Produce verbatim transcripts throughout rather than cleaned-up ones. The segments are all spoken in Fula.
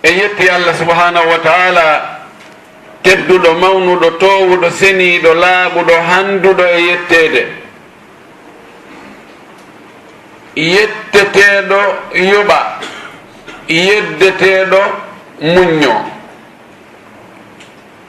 En yetti Allah subhanahu wa ta'ala, tedduɗo, mawnuɗo, toowuɗo, seniiɗo, laaɓuɗo, handuɗo e yetteede. Yetteteeɗo yoɓa, yeddeteeɗo muñño.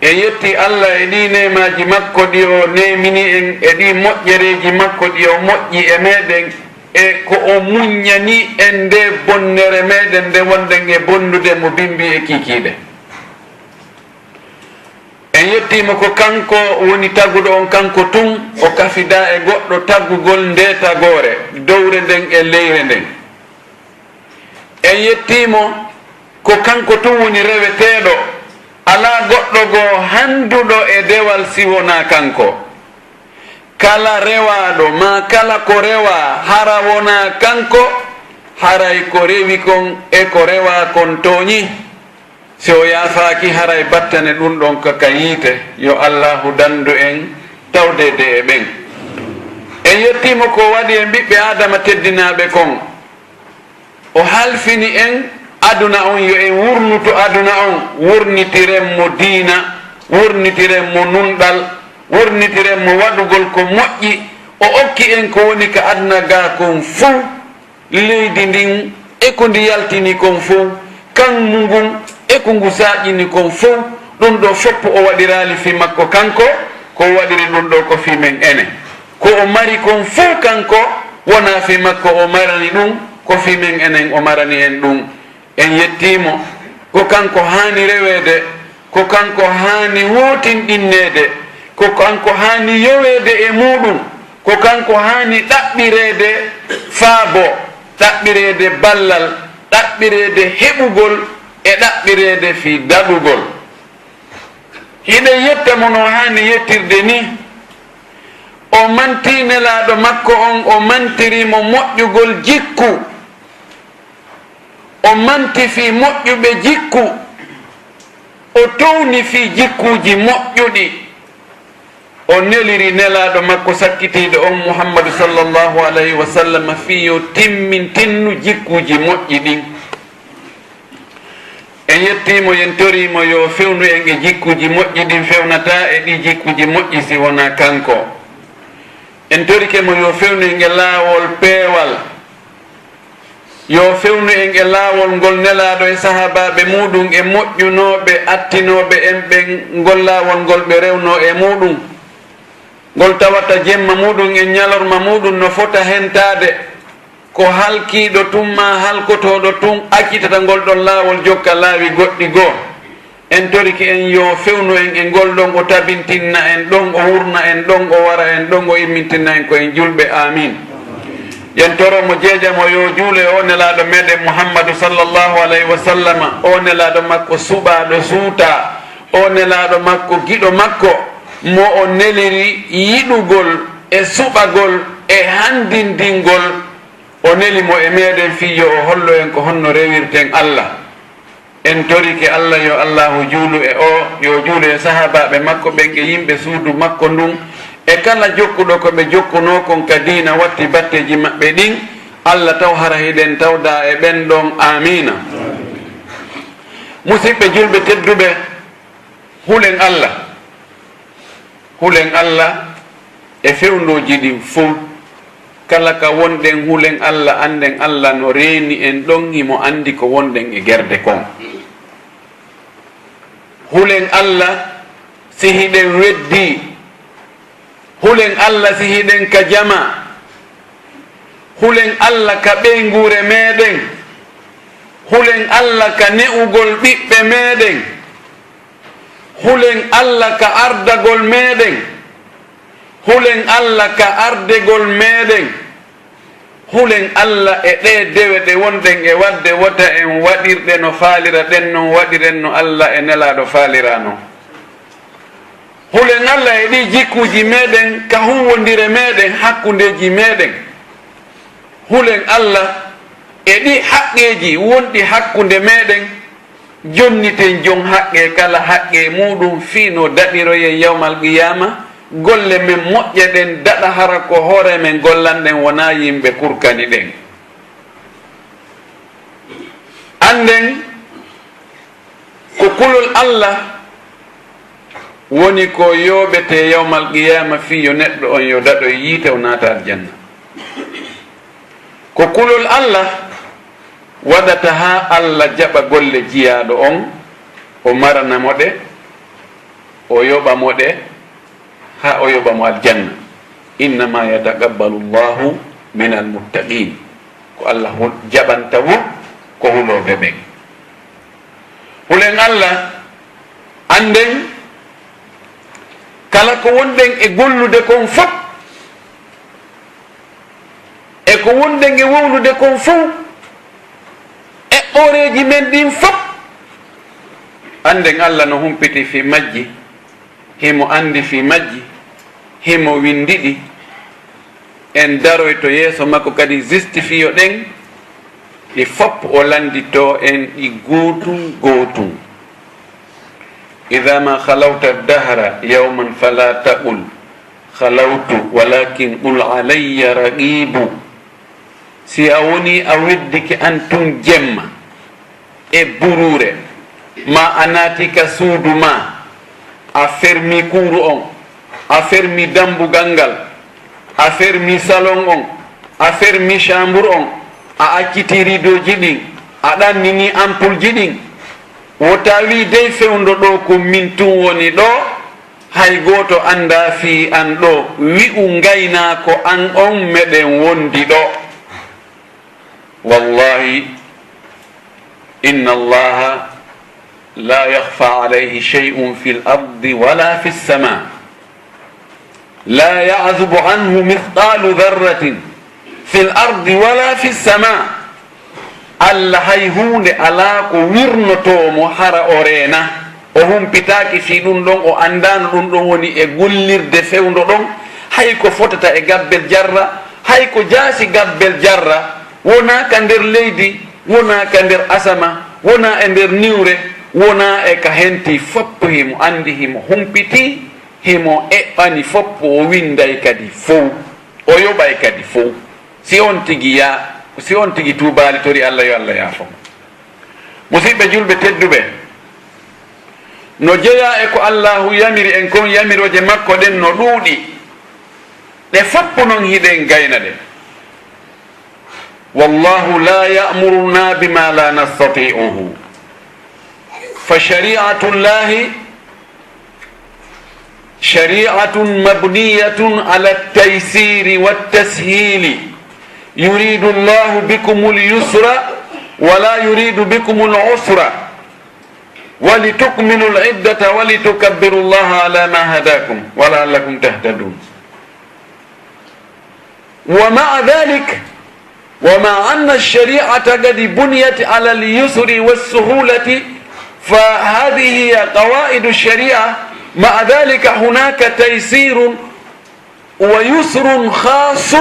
En yetti Allah e ɗii neemaaji makko ɗi o neemini en, e ɗii moƴƴereeji makko ɗi o moƴƴi e meeɗen, e ko o muññani en ndee bonnere meeɗen nde wonɗen e bonndude mo bimbi e kiikiiɗe. En yettii mo ko kanko woni taguɗo on, kanko tun o kafidaa e goɗɗo tagugol ndee tagoore, dowre nden e leyre nden. En yettii mo ko kanko tun woni reweteeɗo, alaa goɗɗo goo handuɗo e dewal si wonaa kanko. Kala rewaaɗo maa kala ko rewaa hara wonaa kanko, haray ko rewi kon e ko rewaa kon tooñi. Si o yaafaaki, haray battane ɗun ɗon ka, ka yiite. Yo Allaahu dandu en tawdeede e ɓen. En yettii mo ko waɗi en ɓiɓɓe Aadama teddinaaɓe kon. O halfini en aduna on, yo en wurnutu aduna on, wurnitiren mo diina, wurnitiren mo nunɗal, wurnitiren mo waɗugol ko moƴƴi. O okki en ko woni ka aduna gaa kon fow, leydi ndin e ko ndi yaltini kon fow, kammu ngun e ko ngu saaƴini kon fow. Ɗun ɗoo fow o waɗiraali fii makko kanko, ko o waɗiri ɗun ɗoo ko fii men enen. Ko o mari kon fow kanko, wonaa fii makko o marani ɗun, ko fii men enen o marani en ɗun. En yettii mo, ko kanko haani reweede, ko kanko haani wootinɗinneede, ko kanko haani yoweede e muuɗun, ko kanko haani ɗaɓɓireede faabo, ɗaɓɓireede ballal, ɗaɓɓireede heɓugol e ɗaɓɓireede fii daɗugol. Hiɗen yetta mo no haani yettirde nii. O mantii Nelaaɗo makko on, o mantiri mo moƴƴugol jikku. O manti fii moƴƴuɓe jikku. O towni fii jikkuuji moƴƴuɗi. O neliri Nelaaɗo makko sakkitiiɗo on, Muhammadu sallallahu alayhi wa sallam, fii yo timmintinnu jikkuuji moƴƴi ɗin. En yettii mo, en torii mo yo fewnu en e jikkuuji moƴƴi ɗin, fewnataa e ɗii jikkuuji moƴƴi si wonaa kanko. En torike mo yo fewnu en e laawol peewal, yo fewnu en e laawol ngol Nelaaɗo e sahaabaaɓe muuɗun e moƴƴunooɓe, attinooɓe en ɓen ngol laawol ngol ɓe rewnoo e muuɗun, ngol tawata jemma muuɗun e ñalorma muuɗun no fota hentaade. Ko halkiiɗo tun maa halkotooɗo tun accitata ngol ɗon laawol, jokka laawi goɗɗi goo. En torike en yo fewnu en e ngol ɗon, o tabintinna en ɗon, o wurna en ɗon, o wara en ɗon, o immintinna en ko en julɓe. Aamiin. Yen toro mo jeeja mo yo juulu e o Nelaaɗo meɗen Muhammadu sallallahu alayhi wa sallama, o Nelaaɗo makko suɓaaɗo suutaa, o Nelaaɗo makko giɗo makko, mo o neliri yiɗugol e suɓagol e hanndindingol. O neli mo e meɗen fii yo o hollu en ko honno rewirten Allah. En torike Allah yo Allaahu juulu e o, yo juulu e sahaabaaɓe makko ɓen e yimɓe suudu makko ndun, e kala jokkuɗo ko ɓe jokkunoo kon ka diina, watti batteeji maɓɓe ɗin. Allah taw hara hiɗen tawdaa e ɓen ɗon. Aamiina. Musiɓɓe julɓe tedduɓe, hulen Allah. Hulen Allah e fewndooji ɗin fow. Kala ka wonɗen, hulen Allah, annden Allah no reeni en ɗon, himo anndi ko wonɗen e gerde kon. Hulen Allah si hiɗen weddii. Hulen Allah si hiɗen ka jamaa. Hulen Allah ka ɓeynguure meɗen. Hulen Allah ka ne'ugol ɓiɓɓe meɗen. Hulen Allah ka ardagol meɗen. Hulen Allah ka ardegol meɗen. Hulen Allah e ɗee dewe ɗe wonɗen e waɗde, wota en waɗir ɗe no faalira ɗen non, waɗiren no Allah e Nelaaɗo faaliraa non. Hulen Allah e ɗii jikkuuji meɗen ka huuwondire meɗen, hakkundeeji meɗen. Hulen Allah e ɗii haqqeeji wonɗi hakkunde meɗen. Jonniten jon haqqe kala haqqe muuɗum fii no daɗiroyen yawmal qiyaama. Golle men moƴƴe ɗen daɗa hara ko hoore men gollanɗen, wonaa yimɓe kurkani ɗen. Annden Ko kulol Allah woni ko yooɓetee yawmal qiyaama fii yo neɗɗo on yo daɗoy yiite o naata aljanna. Ko kulol Allah waɗata haa Allah jaɓa golle jiyaaɗo on, o marana mo ɗe, o yoɓa mo ɗe, haa o yoɓa mo aljanna. Innama yataqabbalu Allahu min almuttaqin. Ko Allah hul-, jaɓanta won ko hulooɓe ɓen. Hulen Allah, annden kala ko wonɗen e gollude kon fof, e ko wonɗen e wowlude kon fof, eɓɓooreeji men ɗin fof, annden Allah no humpiti fii majji, himo anndi fii majji, himo winndi ɗi. En daroyto yeeso makko kadi justifiyo ɗen, ɗi fof o lannditoo en ɗi gootun gootun. Idha ma khalawta dahra yawman fala taqul khalawtu, walakin qul alayya raqibu. Si a woni a weddike an tun jemma e buruure, ma a naati ka suudu ma, a fermi kuuru on, a fermi dambugal ngal, a fermi salon on, a fermi chambre on, a acciti ridoji ɗin, a ɗannini ampulji ɗin, wota wi dey fewndo ɗo ko min tun woni ɗo, hay gooto anndaa fii an ɗo, wi'u ngaynaako an on meɗen wondi ɗo. Wallahi, inna Allaha la yakhfa alayhi shay'un fil ardi wala fis sama. La ya'zubu anhu mithqalu dharratin fil ardi wala fis sama. Allah hay huunde alaa ko wirnotoo mo hara o reena. O humpitaaki fii ɗun ɗon, o anndaano ɗun ɗon woni e gollirde fewndo ɗon. Hay ko fotata e gabbel jarra, hay ko jaasi gabbel jarra, wonaa ka nder leydi, wonaa ka nder asama, wonaa e nder niwre, wonaa e ka hentii fof, himo anndi, himo humpitii, himo eɓɓani fof, o winnday kadi fow, o yoɓay kadi fow. Si on tigi ya-, si on tigi tuubaali, tori Allah, yo Allah yaafo mo. Musiɓɓe julɓe tedduɓe, no jeyaa e ko Allaahu yamiri en kon, yamirooje makko ɗen no ɗuuɗi. Ɗe fof non hiɗen gayna ɗe. Wallahu la ya'muruna bima la nastati'uhu. Fa shari'atullahi shari'atun mabniyatun ala taysiri wa tashili. Yuridu Allahu bikumul yusra wa la yuridu bikumul usra. Wa litukmilul iddata wa litukabbirullaha ala ma hadakum wa la'allakum tahtadun. ومع ذلك، ومع أن الشريعة قد بنيت على اليسر والسهولة، فهذه هي قواعد الشريعة. مع ذلك، هناك تيسير ويسر خاص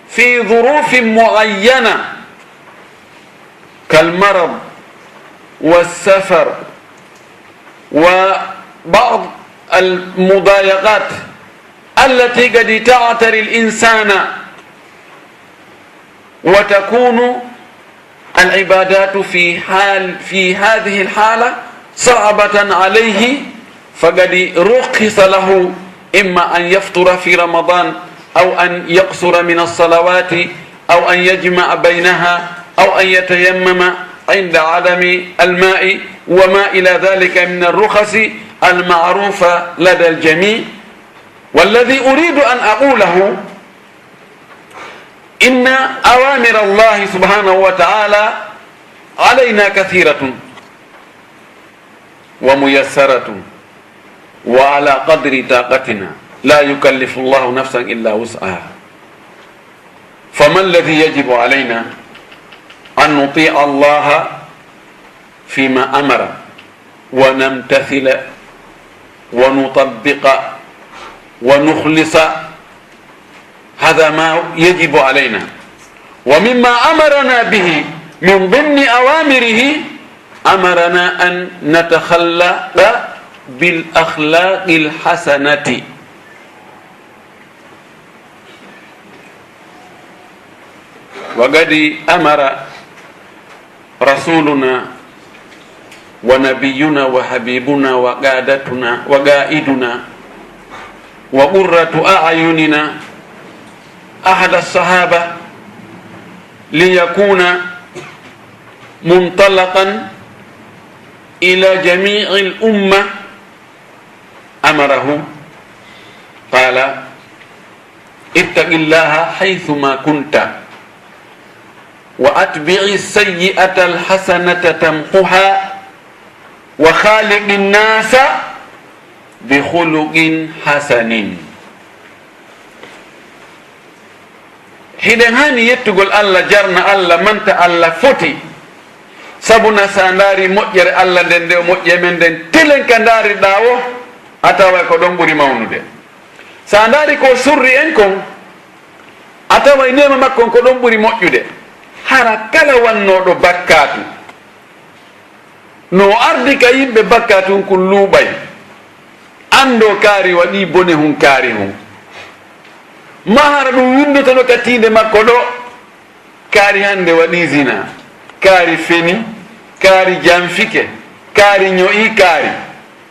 في ظروف معينة، كالمرض والسفر وبعض المضايقات التي قد تعتري الإنسان، وتكون العبادات في حال، في هذه الحالة صعبة عليه، فقد رخص له إما أن يفطر في رمضان، أو أن يقصر من الصلوات، أو أن يجمع بينها، أو أن يتيمم عند عدم الماء، وما إلى ذلك من الرخص المعروفة لدى الجميع. والذي أريد أن أقوله، إن أوامر الله سبحانه وتعالى علينا كثيرة وميسرة وعلى قدر طاقتنا، لا يكلف الله نفسا إلا وسعها. فما الذي يجب علينا؟ أن نطيع الله فيما أمر، ونمتثل، ونطبق، ونخلص. هذا ما يجب علينا. ومما أمرنا به من ضمن أوامره، أمرنا أن نتخلق بالأخلاق الحسنة. وقد أمر رسولنا ونبينا وحبيبنا وقادتنا وقائدنا وقرة أعيننا أحد الصحابة ليكون منطلقا إلى جميع الأمة أمره، قال: اتق الله حيثما كنت وأتبع السيئة الحسنة تمحها وخالق الناس بخلق حسن. Hiɗen haani yettugol Allah, jarna Allah, manta Allah foti. Sabu na sa ndaari moƴƴere Allah nden, nde o moƴƴi e men nden, telen ka ndaarirɗaa o, a taway ko ɗon ɓuri mawnude. Sa ndaari ko surri en kon, a taway neema makko on ko ɗon ɓuri moƴƴude. Hara kala wannooɗo bakkaatu, no o ardi ka yimɓe bakkaatu kun luuɓay, anndoo kaari waɗii bone hun kaari hun. Ma hara ɗun winndotono ka tiinde makko ɗoo, kaari hannde waɗii zina, kaari feni, kaari janfike, kaari ño'i kaari,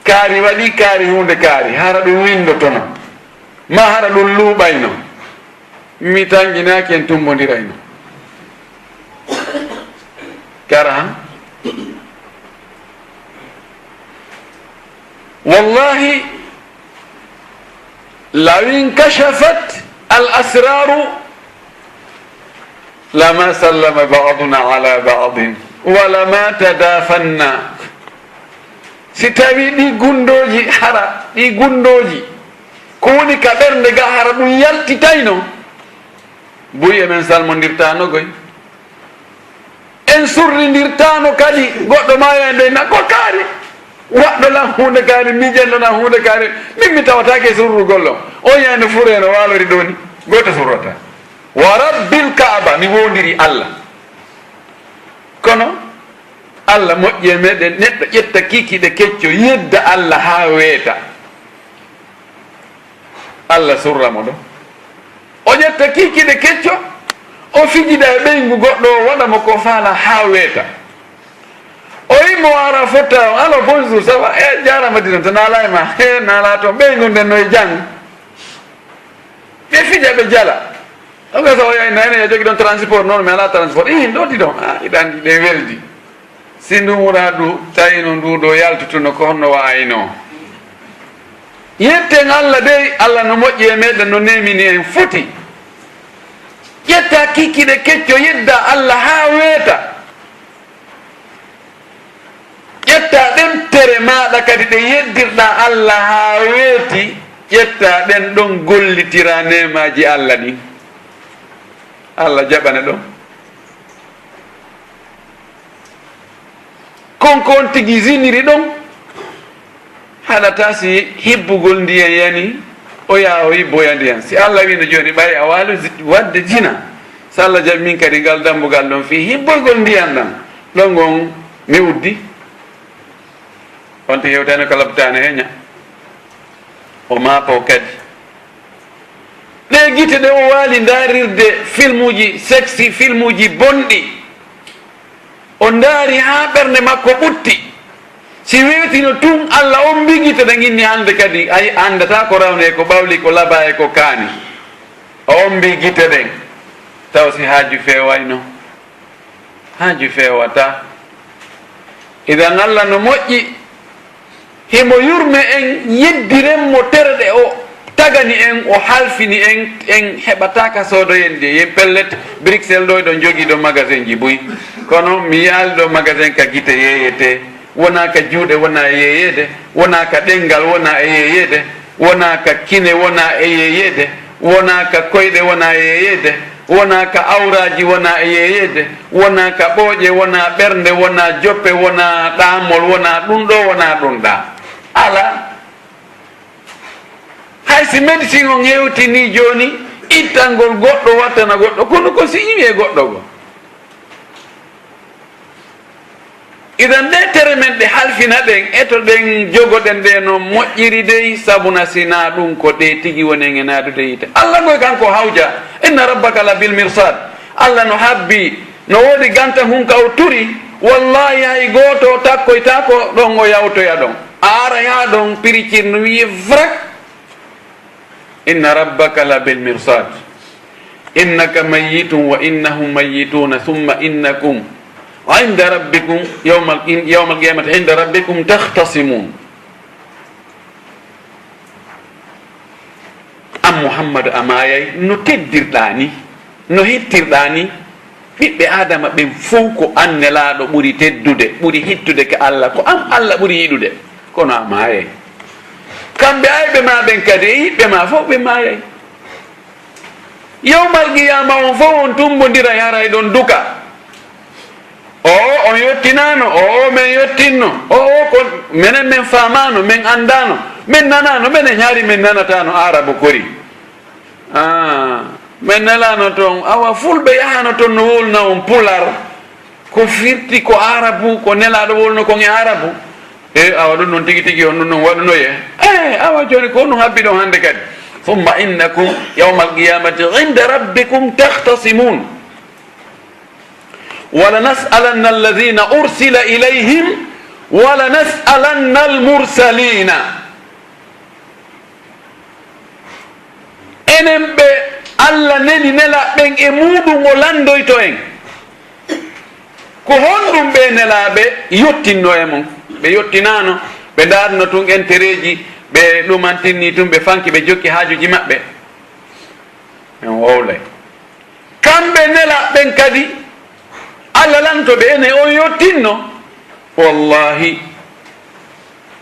kaari waɗii kaari huunde kaari, hara ɗun winndotono. Ma hara ɗun luuɓayno. Mi tanƴinaaki en tummbondirayno. Kara han. Wallahi, لو انكشفت الأسرار لما سلم بعضنا على بعض ولما تدافنا. Si tawi ɗi gunndooji, hara ɗi gunndooji, ko woni ka ɓernde ga, hara ɗun yaltitayno, buy e men salmondirtaano goy. En surrindirtaano kadi goɗɗo maa yo en ɗoy na ko kaari. Waɗɗo lan huunde kaari, miijanɗo lan huunde kaari. Min mi tawataake surrugol on. On yaani furee no waalori ɗoo ni. Gooto surrata. Wa rabbil Kaaba, mi woondiri Allah. Kono Allah moƴƴi e meɗen, neɗɗo ƴetta kikiiɗe kecco, yedda Allah haa weeta. Allah surra mo ɗo. O ƴetta kikiiɗe kecco, o fijida e ɓeyngu goɗɗo, o waɗa mo ko faala haa weeta. O yi mo ara fotta, "Alo, bonjour, ça va? Eh, jaaraama di ɗon, to naala e ma. Eh, naala to, ɓeyngu nden no e jang." Ɓe fija, ɓe jala. O gasa o yahi, "Nene, ya jogi ɗon transport, non, mi alaa transport." "Ih, ɗo di ɗon." "Ah, iɗa anndi ɗe weldi." Si ndu muraadu tawino ndu ɗo yaltutuno, ko honno wa'ayno? Yetten Allah dey, Allah no moƴƴi e meɗen, no neemini en foti. Ƴetta kikiiɗe kecco, yedda Allah haa weeta. Ƴetta ɗen tere maaɗa kadi ɗe yeddirɗa Allah haa weeti, ƴetta ɗen ɗon gollitira neemaaji Allah ɗin. Allah jaɓana ɗon. Kon ko on tigi ziniri ɗon, haɗata si hibbugol ndiyan yani, o yaha o hibboya ndiyan. Si Allah wiino jooni, ɓay a waalo zi-, waɗde jina, si Allah jaɓi min kadi ngal dambugal ɗon fii hibboygol ndiyan ɗan, ɗon ngon mi uddi. On tigi hewtano ka labtaane he ña. O maapo kadi. Ɗee gite ɗe o waali ndaarirde filmuuji sexy, filmuuji bonɗi, o ndaari haa ɓernde makko ɓutti. Si weetino tun, Allah ombii gite ɗen inni hannde kadi, ay, anndataa ko rawnee, ko ɓawli, ko labaa e ko kaani. O ombii gite ɗen, taw si haaju feewayno. Haaju feewataa. Idan Allah no moƴƴi, himo yurme en, yeddiren mo tere ɗe o tagani en, o halfini en, en heɓataa ka soodoyen ɗe. Yen pellet, Bruxelles ɗo, eɗon jogii ɗo magasin ji buy. Kono mi yaali ɗo magasin ka gite yeeyetee, wonaa ka juuɗe wonaa e yeeyeede, wonaa ka ɗenngal wonaa e yeeyeede. Wonaa ka kine wonaa e yeeyeede, wonaa ka koyɗe wonaa e yeeyeede, wonaa ka awraaji wonaa e yeeyeede, wonaa ka ɓooƴe, wonaa ɓernde, wonaa joppe, wonaa ɗaamol, wonaa ɗun ɗoo, wonaa ɗun ɗaa. Alaa. Hay si médecin on hewtinii jooni ittangol goɗɗo, wattana goɗɗo, kono ko si iwi e goɗɗo goo. Idan ɗee tere men ɗe halfina ɗen, eto ɗen jogoɗen ɗe no moƴƴiri dey, sabuna si naa ɗun ko ɗe tigi woni en e naadude yiite. Allah ngoy kanko hawja, inna rabbaka la bil mirsad. Allah no habbi, no woodi ganta hun ka o turi, Wallahi, hay gooto takkoytaako ɗon o yawtoya ɗon. A ara yaa ɗon, piricir no wi'i vrak. Inna rabbaka la bil mirsad. Innaka mayyitun wa innahum mayyituna, thumma innakum inda rabbikum yawmal, in-, yawmal qiyamati inda rabbikum takhtasimun. An Muhammadu, a maayay no teddirɗaa ni, no hittirɗaa ni. Ɓiɓɓe Aadama ɓen fow ko an nelaaɗo ɓuri teddude, ɓuri hittude ka Alla, ko an Alla ɓuri yiɗude. Kono a maayay. Kamɓe ayɓe maa ɓen kadi e yiɓɓe maa fow ɓe maayay. Yawmal qiyaama on fow on tumbondiray haray ɗon duka. Oo, on yottinaano, oo, men yottinno, oo, ko menen men faamaano, men anndaano, men nanaano, menen hari men nanataano Aarabu kori. Ah, men nelaano ton, awa Fulɓe yahaano ton no wowluna on Pular, ko firti ko Aarabu, ko nelaaɗo wowluno kon e Aarabu. E awa ɗum noon tigi tigi on ɗum noon waɗunoye. E awa jooni ko honɗum habbi ɗon hannde kadi? Thumma innakum yawmal qiyamati inda rabbikum takhtasimun. Wala nas'alanna alladhina ursila ilayhim, wala nas'alanna almursalina. Enen ɓe Alla neli nela ɓen e muuɗum, o lanndoyto en. Ko honɗum ɓee nelaaɓe yottinno e mon? Ɓe yottinaano, ɓe ndaarno tun entereeji, ɓe ɗumantinni tun, ɓe fanki, ɓe jokki haajuuji maɓɓe. En wowlay. Kamɓe nelaaɓe ɓen kadi, Alla lanto ɓe, enen on yottinno? Wallahi,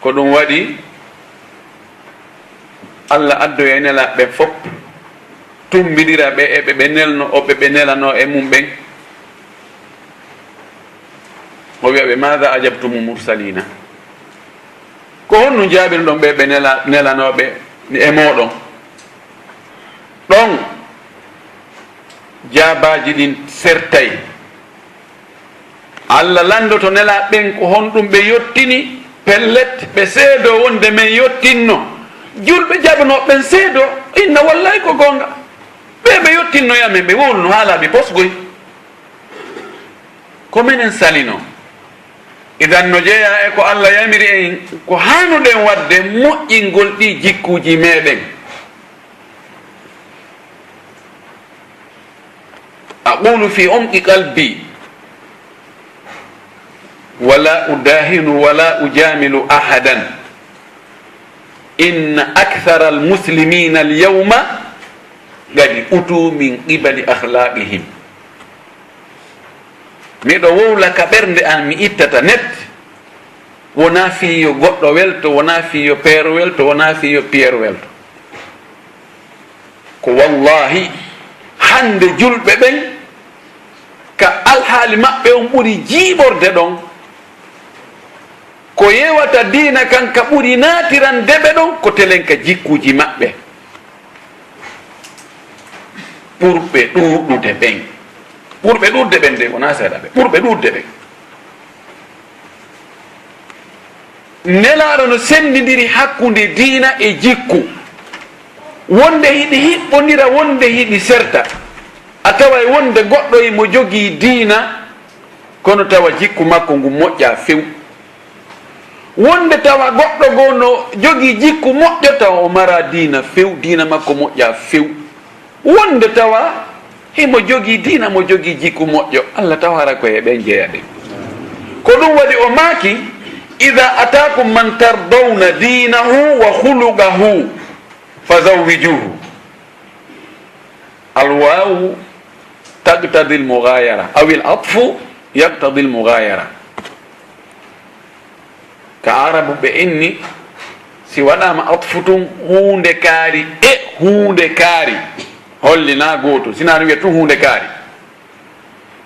ko ɗum waɗi Alla addoya e nelaaɓe ɓen fof, tummbindira ɓe e ɓe ɓe nelno, o ɓe ɓe nelanoo e mum ɓen. O wiya ɓe, "Maada ajabtumu mursalina?" Ko honɗum jaabirɗon ɓe ɓe nela-, nelanooɓe e mooɗon? Ɗon jaabaaji ɗin sertay. Alla lanndoto nelaaɓe ɓen ko honɗum ɓe yottini, pellet, ɓe seedoo wonde men yottinno. Julɓe jaɓanooɓe ɓen seedoo, inna wallahi ko goonga. Ɓe ɓe yottinno e amen, ɓe wowluno haalaaɓe posgoy. Ko menen salino. Idan no jeyaa e ko Alla yamiri en, ko haanuɗen waɗde moƴƴingol ɗii jikkuuji meɗen. Aqulu fi umqi qalbi, wala udahinu wala ujamilu ahadan, inna akthara almuslimina alyawma qad utu min qibali akhlaqihim. Miɗo wowla ka ɓernde an, mi ittata net. Wonaa fii yo goɗɗo welto, wonaa fii yo Peero welto, wonaa fii yo Piyeer welto. Ko wallaahi, hannde julɓe ɓen, ka alhaali maɓɓe on ɓuri jiiɓorde ɗon, ko yewata diina kan ka ɓuri naatirande ɓe ɗon, ko telen ka jikkuuji maɓɓe. Ɓurɓe ɗuuɗude ɓen. Ɓurɓe ɗuuɗude ɓen de, wonaa seeɗa ɓe. Ɓurɓe ɗuuɗude ɓen. Nelaaɗo no senndindiri hakkunde diina e jikku. Wonde hiɗi hiɓɓondira, wonde hiɗi serta. A taway wonde goɗɗo himo jogii diina, kono tawa jikku makko ngu moƴƴaa few. Wonde tawa goɗɗo goo no jogii jikku moƴƴo, tawa o maraa diina few, diina makko moƴƴaa few. Wonde tawa himo jogii diina, mo jogii jikku moƴƴo, Alla taw hara ko e ɓen jeyaɗen. Ko ɗum waɗi o maaki, "Idha atakum man tardawna dinahu wa khuluqahu fazawwijuhu." Alwawu taqtadi almughayara, aw al atfu yaqtadi almughayara. Ka Aarabu ɓe inni, si waɗaama atfu tun huunde kaari e huunde kaari, holli na gooto, si na wiya tun huunde kaari.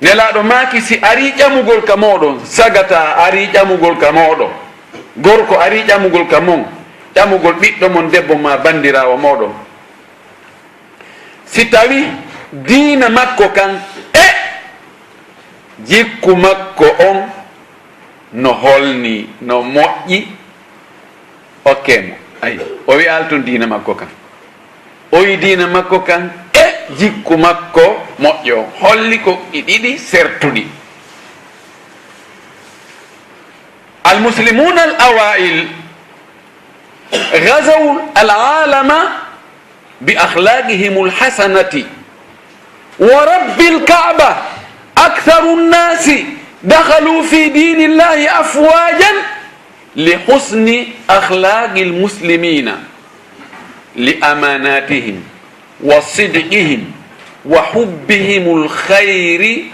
Nelaaɗo maaki, si arii ƴamugol ka mooɗon, sagata arii ƴamugol ka mooɗon, gorko arii ƴamugol ka mon, ƴamugol ɓiɗɗo mon debbo maa banndiraawo mooɗon. Si tawi diina makko kan e jikku makko on no holni, no moƴƴi, okkee mo. Ayi, o wi'aali tun diina makko kan. O wi'i diina makko kan e jikku makko moƴƴo on. Holli ko ɗi ɗiɗi sertuɗi. المسلمون الأوائل غزوا العالم بأخلاقهم الحسنة ورب الكعبة أكثر الناس دخلوا في دين الله أفواجا لحسن أخلاق المسلمين، لأماناتهم وصدقهم وحبهم الخير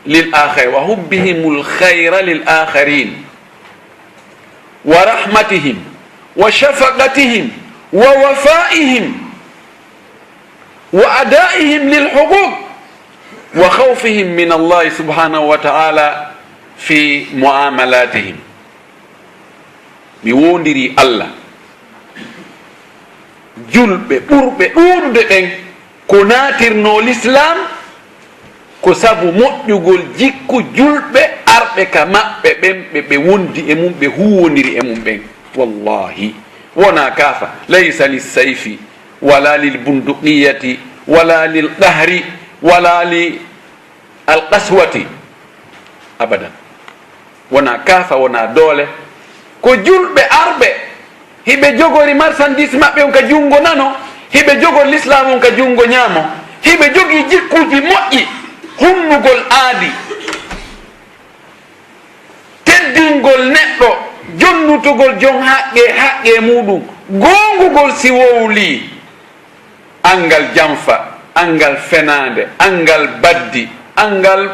للآخر، وحبهم الخير للآخرين، ورحمتهم وشفقتهم ووفائهم وأدائهم للحقوق وخوفهم من الله سبحانه وتعالى في معاملاتهم. Mi woondirii Allah, julɓe ɓurɓe ɗuuɗude ɓen ko naatirnoo Lislaam, ko sabu moƴƴugol jikku julɓe arɓe ka maɓɓe ɓen, ɓe ɓe wondi e mum, ɓe huuwondiri e mum ɓen. Wallahi, wonaa kaafa, laysa lissayfi, wala lil bunduqiyati, wala lil qahri, wala li al qaswati. Abadan. Wonaa kaafa, wonaa doole. Ko julɓe arɓe, hiɓe jogori marchandise maɓɓe on ka junngo nano, hiɓe jogori Lislaam on ka junngo ñaamo, hiɓe jogii jikkuuji moƴƴi, hunnugol aadi, teddingol neɗɗo, jonnutugol jon haqqe, haqqe muuɗum, goongugol si wowlii. Anngal janfa, anngal fenaande, anngal baddi, anngal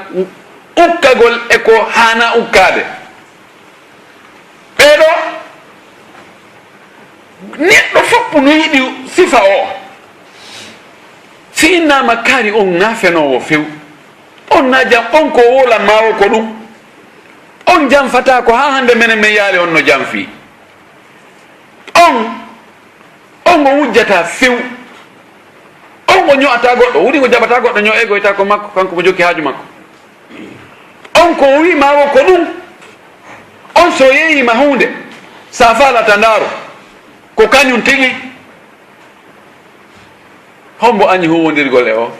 ukkagol e ko haana ukkaade. Ɓee ɗoo, neɗɗo fof no yiɗi sifa o. Si innaama kaari, on na fenoowo few. On na jam, on ko wowlan maa o ko ɗum. On janfataa ko haa hannde menen men yaali on no janfii. On, on o wujjataa few. On o ño'ataa goɗɗo, woni ko jaɓataa goɗɗo ño'eegoytaa ko makko, kanko mo jokki haaju makko. On ko o wi'i maa o ko ɗum. On so yeeyii ma huunde, sa faalata ndaaru, ko kañum tigi. Hombo añi huuwondirgol e o?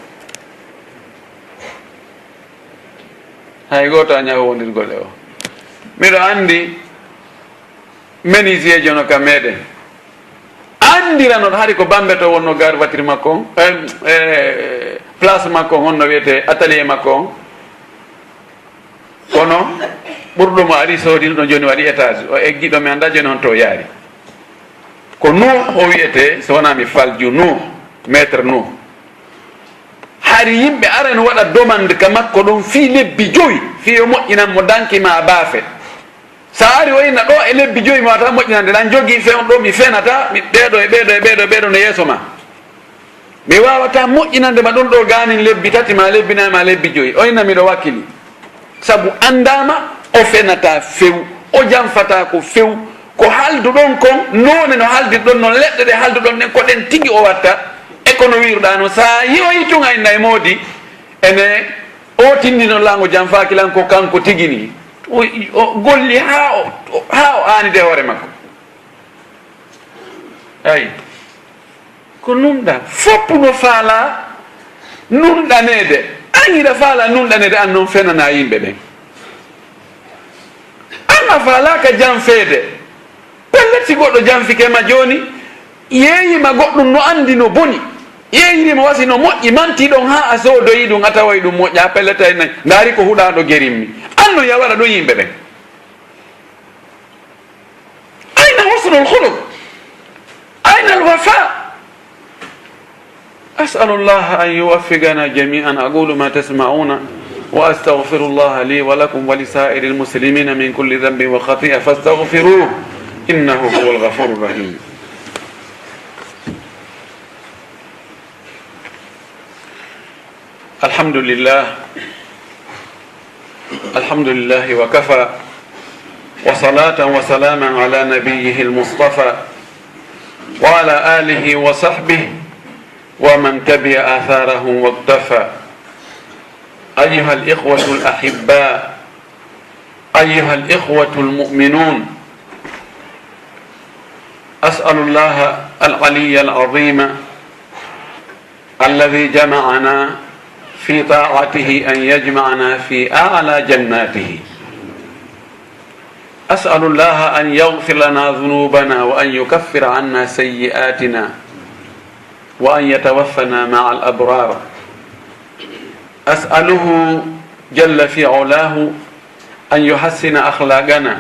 Hay gooto aña huuwondirgol e o. Miɗo anndi menuisier jono ka meɗen. Anndirano hari ko Bambe to wonno gare voiture makko on, eh, eh, place makko on honno wiyete atelier makko on. Kono ɓurɗo mo ari soodino ɗon jooni waɗi étage. O eggi ɗo mi annda jooni honto o yaari. Ko Nuh o wiyete, so wonaa mi falju Nuh, maître Nuh. Hari yimɓe ara no waɗa demande ka makko ɗon fii lebbi joyi, fii yo moƴƴinan mo danki ma baafe. Sa ari o inna ɗo e lebbi joyi mi wata moƴƴinande, ɗan jogii fewn ɗo mi fenata, mi ɓeeɗo e ɓeeɗo e ɓeeɗo e ɓeeɗo no yeeso ma. Mi wawata moƴƴinande ma ɗum ɗo gaanin lebbi tati ma lebbi nayi ma lebbi joyi. O inna miɗo wakkili. Sabu anndama o fenata few, o janfata ko few. Ko halduɗon kon, noone no haldirɗon non, leɗɗe ɗe halduɗon ɗen, ko ɗen tigi o watta. E kono wiruɗa non, sa yi'oyi tun a inna e moodi, ene o tindino lango janfaki lan ko kanko tigi ni. O, o golli haa o, haa o aanide hoore makko. Ayi. Ko nunɗa, foppu no faala nunɗaneede. An hiɗa faala nunɗaneede, an non fenana yimɓe ɓen. An a faalaaka janfeede. Pellet, si goɗɗo janfike ma jooni, yeeyima goɗɗum no anndi no boni, yeeyirima wasi no moƴƴi, manti ɗon haa a soodoyi ɗum, a tawoyi ɗum moƴƴa, pellet ay nay, ndaari ko huɗaaɗo gerimmi. An non ya waɗa ɗum yimɓe ɓen. أين حسن الخلق؟ أين الوفاء؟ أسأل الله أن يوفقنا جميعا. أقول ما تسمعون وأستغفر الله لي ولكم ولسائر المسلمين من كل ذنب وخطيئة فاستغفروه إنه هو الغفور الرحيم. الحمد لله. الحمد لله وكفى، وصلاة وسلاما على نبيه المصطفى، وعلى آله وصحبه ومن تبع آثارهم واقتفى. أيها الإخوة الأحباء، أيها الإخوة المؤمنون، أسأل الله العلي العظيم الذي جمعنا في طاعته أن يجمعنا في أعلى جناته. أسأل الله أن يغفر لنا ذنوبنا وأن يكفر عنا سيئاتنا وأن يتوفنا مع الأبرار. أسأله جل في علاه أن يحسن أخلاقنا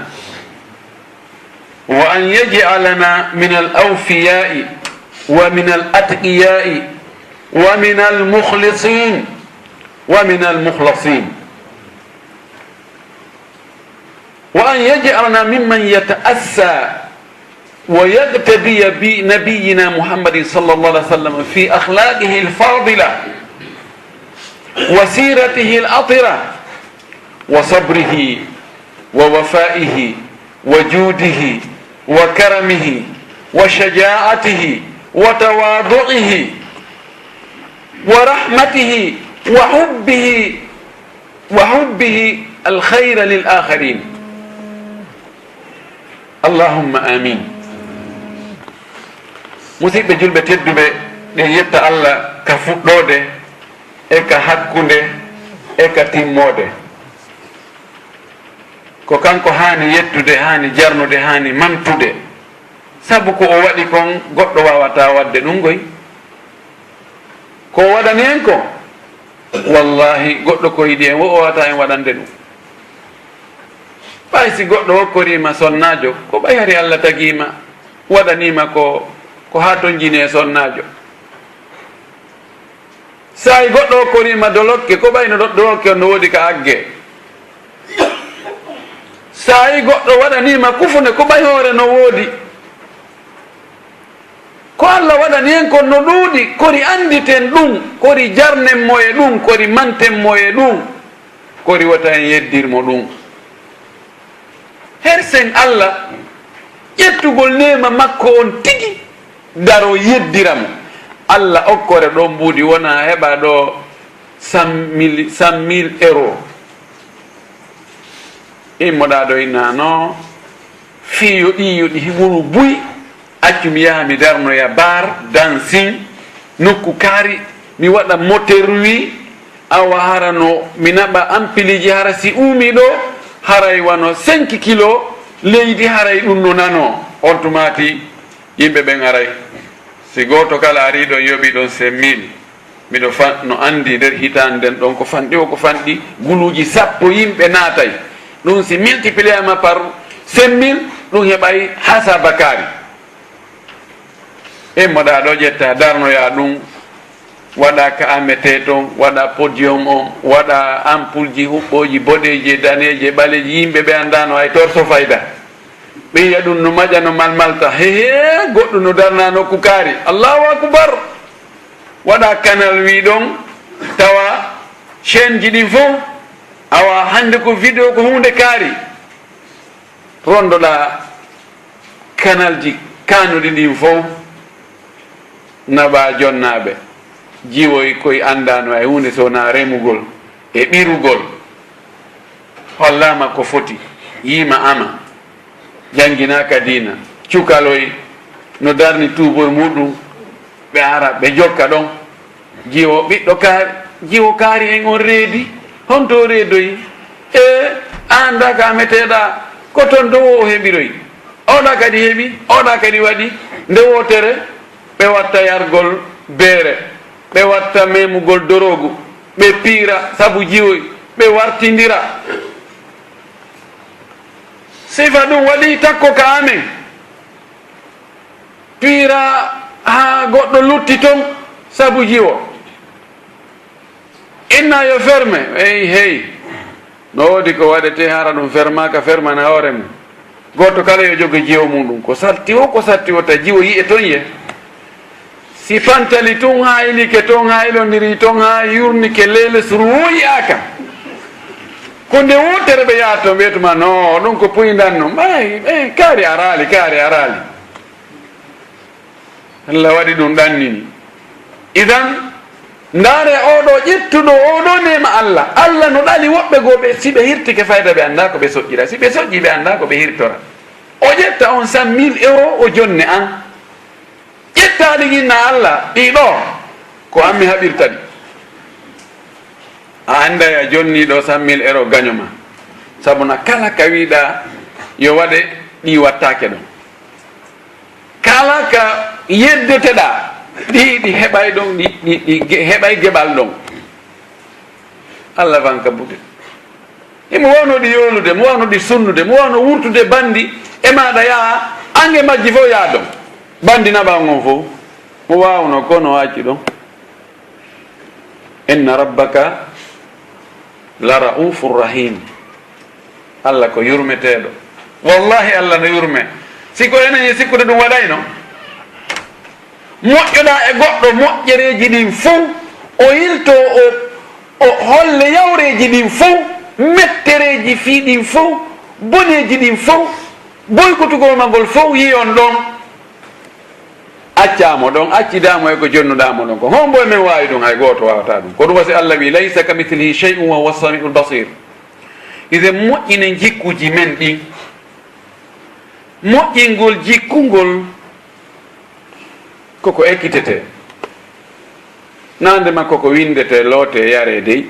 وأن يجعلنا من الأوفياء ومن الأتقياء ومن المخلصين ومن المخلصين. وأن يجعلنا ممن يتأسى ويقتدي بنبينا محمد صلى الله عليه وسلم في أخلاقه الفاضلة وسيرته العطرة وصبره ووفائه وجوده وكرمه وشجاعته وتواضعه ورحمته وحبه وحبه الخير للآخرين. اللهم آمين. Musidɓe julɓe tedduɓe, ɗen yetta Allah ka fuɗɗoode e ka hakkunde e ka timmoode. Ko kanko haani yettude, haani jarnude, haani mantude. Sabu ko o waɗi kon, goɗɗo waawataa waɗde ɗum goy. Ko o waɗani en ko, wallaahi, goɗɗo ko yiɗi en, o waawataa en waɗande ɗum. Ɓay si goɗɗo okkorii ma sonnaajo, ko ɓay hari Allah tagii ma, waɗanii ma ko, ko haa tonjini e sonnaajo. Saa'i goɗɗo okkorii ma dolokke, ko ɓay no ɗo-, dolokke on no woodi ka agge. Saa'i goɗɗo waɗanii ma kufunde, ko ɓay hoore no woodi. Ko Allah waɗani en kon no ɗuuɗi, kori annditen ɗum, kori jarnen mo e ɗum, kori manten mo e ɗum, kori wota en yeddir mo ɗum. Hersen Allah ƴettugol neema makko on tigi, daro yeddira mo. Allah okkore ɗo mbuuɗi, wona heɓa ɗo cent mille, cent mille euros. Immoɗaa ɗo innaa no, fii yo ɗi, yo ɗi wonu buy, accu mi yaha mi darnoya bar, dancing, nokku kaari, mi waɗa moteur wi, awa hara no mi naɓa ampiliji, hara si uumi ɗo, haray wano cinq kilo leydi, haray ɗum no nano. On tumaati yimɓe ɓen aray. Si gooto kala arii ɗon yoɓi ɗon cinq mille, miɗo fa-, no anndi nder hitaande nden ɗon ko fanɗi, o ko fanɗi guluuji sappo yimɓe naatay. Ɗum si multiplier ma par cinq mille, ɗum heɓay hasaba kaari. Immoɗaa ɗo ƴetta, darnoyaa ɗum, waɗa ka amete ton, waɗa podium on, waɗa ampoule ji huɓɓooji boɗeeji e daneeji e ɓaleeji, yimɓe ɓe anndaano hay torso fayda. Ɓe yi'a ɗum no maƴa, no malmalta. He, he, goɗɗum no darnaa nokku kaari. Allahu akbar! Waɗa canal wi ɗon, tawa chaîne ji ɗin fof, awa hannde ko vidéo, ko huunde kaari. Rondoɗaa canal ji kaanuɗi ɗin fof, naɓa jonnaaɓe, jiwoy koy anndaano hay huunde so wonaa remugol e ɓirugol. Hollaama ko foti, yiima ama, jannginaaka diina, cukaloy no darni tuubor muɗum, ɓe ara, ɓe jokka ɗon. Jiwo ɓiɗɗo kaari, jiwo kaari en on reedi, honto o reedoyi? E, a anndaa ka meteɗaa, ko ton dow o heɓiroyi. Oɗa kadi heɓi, oɗa kadi waɗi, nde wootere, ɓe watta yargol beere, ɓe watta memugol dorogu, ɓe piira sabu jiwoy, ɓe wartindira. Sifa ɗum waɗi takko ka amen. Piira haa goɗɗo lutti ton sabu jiwo. Inna yo ferme, ey hey. No woodi ko waɗetee hara ɗum fermaaka, fermana hoore mum. Gooto kala yo jogo jiwo muɗum. Ko satti o, ko satti o, ta jiwo yi'e ton ye. Si pantali tun haa ilike ton, haa ilondiri ton, haa yurnike lele suru wo yi'aaka. Ko nde wootere ɓe yaha ton, ɓe tuma, no, ɗum ko puyndan non. Ɓay, ɓay, kaari araali, kaari araali. Allah waɗi ɗum ɗannini. Idan, ndaare oɗo ƴettuɗo oɗo neema Allah. Allah no ɗali woɓɓe goo ɓe, si ɓe hirtike fayda ɓe anndaa ko ɓe soƴƴira. Si ɓe soƴƴi ɓe anndaa ko ɓe hirtora. O ƴetta on cent mille euros o jonne an. Ƴettaaɗi inna Allah, ɗi ɗo, ko an mi haɓirta ɗi. A annday a jonni ɗo cent mille euros gaño ma. Sabu na kala ka wiɗa Yo waɗe ɗi wattaake ɗon. Kala ka yeddeteɗaa, ɗi, ɗi heɓay ɗon, ɗi, ɗi, ɗi ge-, heɓay geɓal ɗon. Allah fanka buɗe. Imo wano ɗi yoolude, mo wano ɗi sunnude, mo wano wurtude bandi e maaɗa yaha, ange majji fof yaha ɗon. Bandi naɓa on fof. Mo waawno kono acci ɗon. Inna rabbaka la ra'ufur rahim. Allah ko yurmeteeɗo. Wallahi, Allah no yurme. Si ko enen e sikkude ɗum waɗayno, moƴƴoɗaa e goɗɗo moƴƴereeji ɗin fof, o ilto, o, o holle yawreeji ɗin fof, mettereeji fii ɗin fof, boneeji ɗin fof, boykotugol ma ngol fof, yi on ɗon. Accaa mo ɗon, accidaa mo e ko jonnuɗaa mo ɗon ko. Hombo e men waawi ɗum? Hay gooto waawataa ɗum. Ko ɗum wasi Allah wi, "Laysa kamithlihi shay'un wa huwa samiul basir." Iɗen moƴƴina jikkuuji men ɗin. Moƴƴingol jikkungol koko ekkitetee. Nande makko ko winndetee, lootee, yaree dey.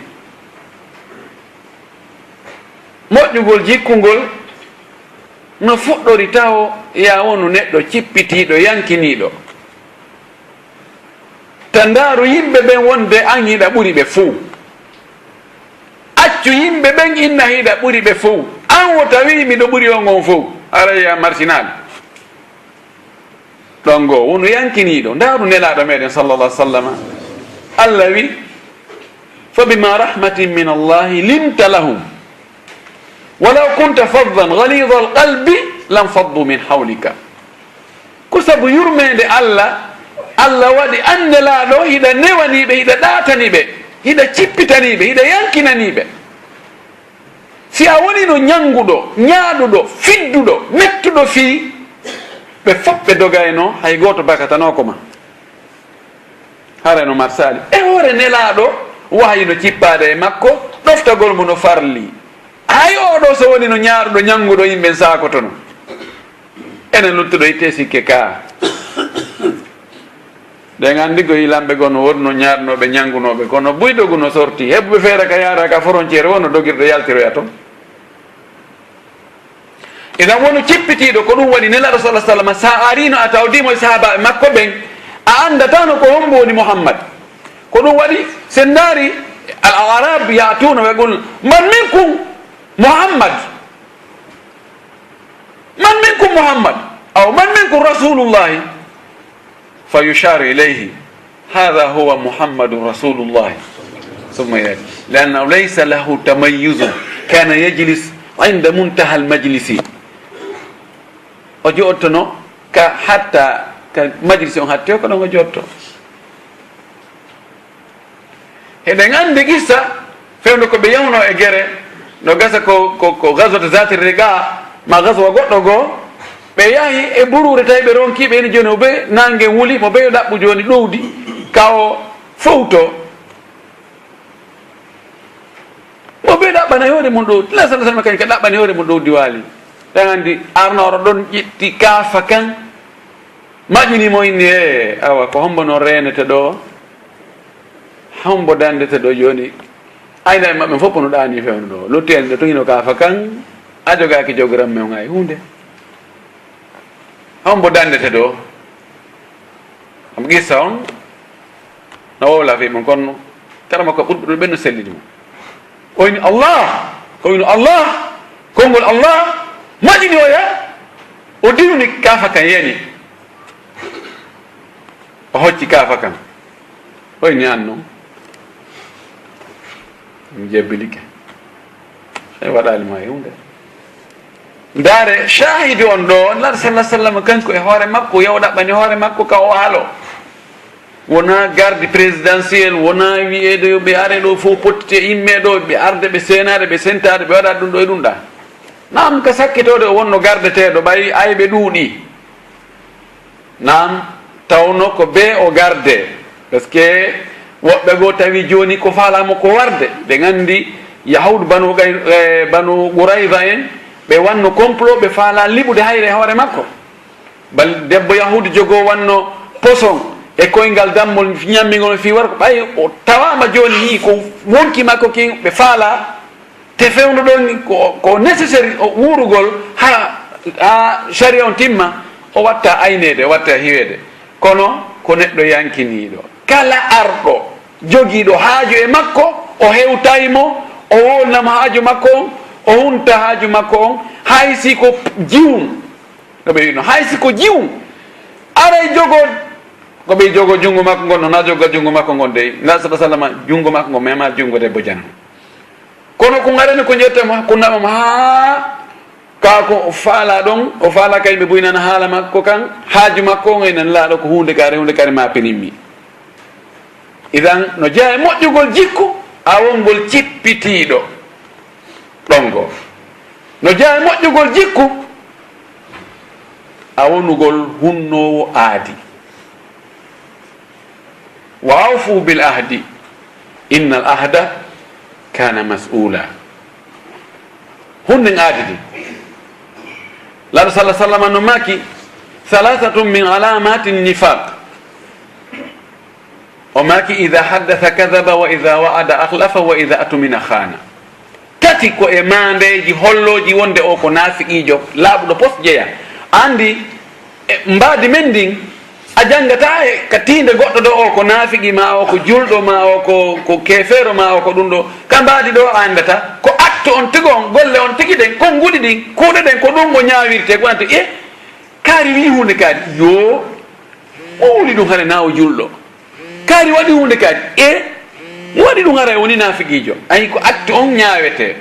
Moƴƴugol jikkungol no fuɗɗori tawo ya wonu neɗɗo cippitiiɗo, yankiniiɗo. Ta ndaaru yimɓe ɓen wonde an hiɗa ɓuri ɓe fow. Accu yimɓe ɓen inna hiɗa ɓuri ɓe fow. An wo tawi miɗo ɓuri on on fow. Haray ya marsinal. Ɗon goo, wonu yankiniiɗo. Ndaaru Nelaaɗo meɗen sallallahu alaihi wasallam. Allah wi, "Fa bima rahmatin min Allahi linta lahum. Walaw kunta faddan ghalidhal qalbi lam faddu min hawlika." Ko sabu yurmeende Allah, Allah waɗi an Nelaaɗo hiɗa newani ɓe, hiɗa ɗaatani ɓe, hiɗa cippitani ɓe, hiɗa yankinani ɓe. Si a wonino ñannguɗo, ñaaɗuɗo, fidduɗo, mettuɗo fii, ɓe fof ɓe dogayno, hay gooto bakatanooko ma. Haray no marsaali. E hoore Nelaaɗo, wahayi no cippaade e makko, ɗoftagol mo no farli. Hay oo ɗoo so wonino ñaaɗuɗo, ñannguɗo, yimɓe saakotono. Enen luttuɗo ittee sikke ka. Ɗen anndi ko yilamɓe goo no wonno ñaarnooɓe, ñanngunooɓe, kono buydogu no sorti. Heɓuɓe feere ka yaara ka frontière wonno dogirɗo yaltiroya toon. Idan wonu cippitiiɗo, ko ɗum waɗi Nelaaɗo sallallahu alaihi wasallam, sa arino a tawdimo e sahaabaaɓe makko ɓen, a anndatano ko hombo woni Muhammad. Ko ɗum waɗi, sen ndaari al arab ya'tuna wa yaqul, "Man minkum Muhammad?" "Man minkum Muhammad?" Aw "Man minkum Rasulullahi?" Fa yusharu ilayhi, "Hadha huwa Muhammadun Rasulullahi." Summa yati, "Li'annahu laysa lahu tamayyuzun, kana yajlis inda muntahal majlisi." O joɗotono ka hatta, ka majlisi on hatti o ko ɗon o joɗoto. Eɗen anndi qissa, fewndo ko ɓe yahunoo e gere, no gasa ko, ko, ko ghazwat Zati Riqa, ma ghazwa goɗɗo goo, ɓe yahi e buruure tawi ɓe ronki ɓe, ene jooni o ɓe, naange wuli, mo ɓe ɗaɓɓu jooni ɗowdi, ka o fowto. Mo ɓe ɗaɓɓana hoore mum ɗowdi, la sallallahu alaihi wasallam kañ ka ɗaɓɓani hoore mum ɗowdi waali. Ɗen anndi arnooro ɗon ƴetti kaafa kan, maƴini mo inni, "E, awa, ko hombo noon reenete ɗo? Hombo dandete ɗo jooni?" Aynaaɓe maɓɓe fof no ɗaani fewndo ɗo. Lottiyanɗe ɗo tun hino kaafa kan, a jogaaki jogoram men hay huunde. Hombo dandete ɗo? Am qissa on, no wowla fii mum, kono kala makko ɓurɓe ɗum ɓen no sellini mo. O inni, "Allah!" O inni, "Allah!" Konngol Allah maƴini oya, o diwni kaafa kan yani. O hocci kaafa kan. O inni, "An non, mi jebbilike. E waɗaali ma e huunde." Ndaare, shahidi on ɗo, Nelaaɗo sallallahu alaihi wasallam, kanko e hoore makko, yaw ɗaɓɓani hoore makko ka o haalo. Wona garde présidentielle, wona wiyeede yo ɓe are ɗo fof pottite imme ɗo, ɓe arde, ɓe seenaade, ɓe sentaade, ɓe waɗa ɗum ɗo e ɗum ɗa. Naam, ka sakkitoode o wonno gardeteeɗo, ɓay ayɓe ɗuuɗi. Naam, tawno ko bee o garde, parce que woɓɓe goo tawi jooni ko faalaa mo ko warde. Ɓe nganndi Yahuud Banu Qay-, eh, Banu Qurayza en, ɓe wanno complot, ɓe faalaa liɓude hayre e hoore makko. Bal debbo Yahuud jogoo wanno poson e koyngal dammol ñammingol fii warko. Ɓay o tawaama jooni nii ko wonki makko kin, ɓe faalaa Te fewndo ɗon ko, ko nécessaire o wuurugol ha, ha sharia on timma, o watta ayneede, o watta hiweede. Kono ko neɗɗo yankiniiɗo. Kala arɗo jogiiɗo haaju e makko, o hewtay mo, o wonnamo haaju makko on, o hunta haaju makko on, hay si ko jiwun. Ko ɓe wino, hay si ko jiwun. Aray jogo, ko ɓe jogo junngo makko ngon, no na joga junngo makko ngon dey. Ngal sallallahu alaihi wasallam junngo makko ngon, mema junngo debbo jana. Kono ko ngarani ko ƴettamo, ko naɓamo haa ka ko o faala ɗon, o faala ka yimɓe buy nana haala makko kan, haaju makko on e nan laaɗo ko huunde kaare, huunde kaare ma penimmi. Idan, no jeyaa e moƴƴugol jikku, a wongol cippitiiɗo ɗon goo. No jeyaa e moƴƴugol jikku, a wonugol hunnoowo aadi. Wa awfu bil ahdi, innal ahda kana mas'ula. Hunnen aadi din. Laaɗo sallallahu alaihi wasallam no maaki, thalathatun min alamati nifaq. O maaki, idha haddatha kadhaba, wa idha wa'ada akhlafa, wa idha atumina khana. Tati ko e maandeeji hollooji wonde o ko naafiqiijo laaɓuɗo pos jeya. Anndi, e mbaadi men ndin, a janngata e ka tiinde goɗɗo ɗo o ko naafiqi, ma o ko julɗo, ma o ko, ko keefeero, ma o ko ɗum ɗo. Ka mbaadi ɗo a anndata, ko acte on tigo on, golle on tigi ɗen, konnguɗi ɗin, kuuɗe ɗen, ko ɗum o ñaawirte, ko wonata, e, kaari wii huunde kaari, yo, o woni ɗum hare na o julɗo. Kaari waɗi huunde kaari, e, mo waɗi ɗum hara e woni naafiqiijo. Ayi ko acte on ñaawetee.